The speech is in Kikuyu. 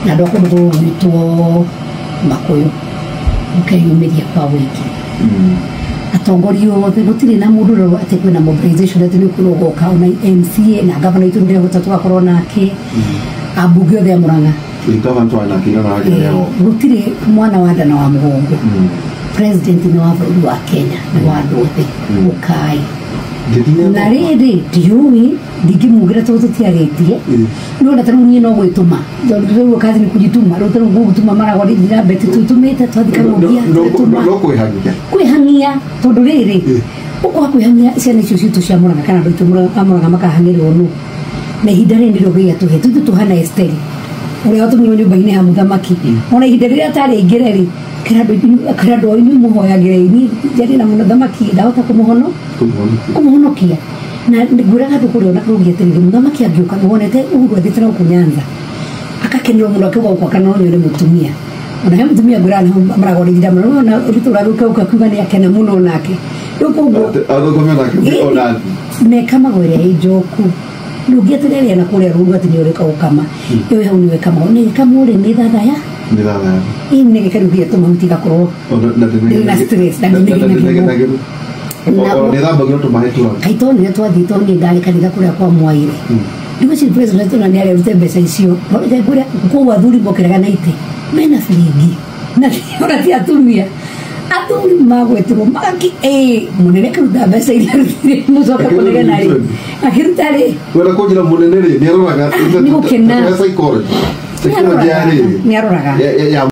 Na andũ a kũndũ gũgwĩtwo Makuyu mũkeyumĩria kwa wĩingĩ. Atongoria othe gũtirĩ na mũndũ ũrĩa atĩ kwĩna mobilization atĩ nĩ kwĩrwo goka ona MCA na gavana witũ ndĩrehota tũgakorwo nake, ambunge othe a Murang'a. Gavana twanakira na ragä. Gũtirĩ mwana wa nda na wa mũgongo. President nĩ wa bũrũri wa Kenya, nĩ wa andũ othe. Ũkai na rĩrĩ ndiũĩ ndingĩmugĩra tondũ tũtiarĩtie. No ta rĩu niĩ no gwĩtũma, tondũ rĩu kazi ni kujituma. Rĩu ta rĩu gũgũtuma maragwa ndĩrambete twĩtũmĩte twathiĩ Kanũngia twĩtũma. No kwä hangia. Kwĩhang'ia, tondũ rĩrĩ ũkwaga kwĩhang'ia ciana icio citũ cia Murang'a kana andũ aitũ a Murang'a makahang'ĩrwo nũ na ihinda rĩrĩ nĩrĩo Ngai atũhe tũthiĩ tũhana Esteri ũrĩa watũmirwo nyũmba-inĩ ya mũthamaki. Ona ihinda rĩrĩa atarĩ aingĩre rĩ, kĩra andũ inyuĩ mũhoyagĩre niĩ njarie na mũthamaki ndahota kũmũhonokia. Na ngwĩraga andũ kũrĩa ona kũrũgia atĩrĩrĩ, mũthamaki angĩũka nĩwonete Uhuru athiĩte na gũkũ Nyanza akakenera mũno akiuga gũkũ kana no nyone mũtumia. Ona he mũtumia ngwĩraga nĩho maragwo rĩngira mũno ona Ruto ũragĩũka ũka akiuga nĩ akena mũno nake. Rĩu koguo athũkũme nake onathi. Mekamago ĩrĩa ĩ njoku ndũngĩetereria na kũrĩa rũru atĩ nĩ ũrĩka gũkama ĩyo hau nĩwe kamagwo nĩ kamwo rĩ nĩ thathaya. Nä thathaya. Ĩ nĩ gĩkaru gĩa tũmahuti gakorwo na stress na nä thambagio tå maä tå. Kaitonire twathiĩ tonire ndarĩ kanitha kũrĩa kwa Mwaire ndigwĩciria president ona nĩ arerute mbeca icio kũrĩa koguo athuri mokĩraga na itĩ mena biringi na ona ti atumia, athuri magwetirwo magaki ĩ mũnene akĩruta mbeca iria arutire mũcoka kũnegena rĩ akĩruta rĩ. Wenda kå njä ra må nene rä nä aroraga Nĩ gũkena. psychology ya rä Nĩ aroraga. Ya.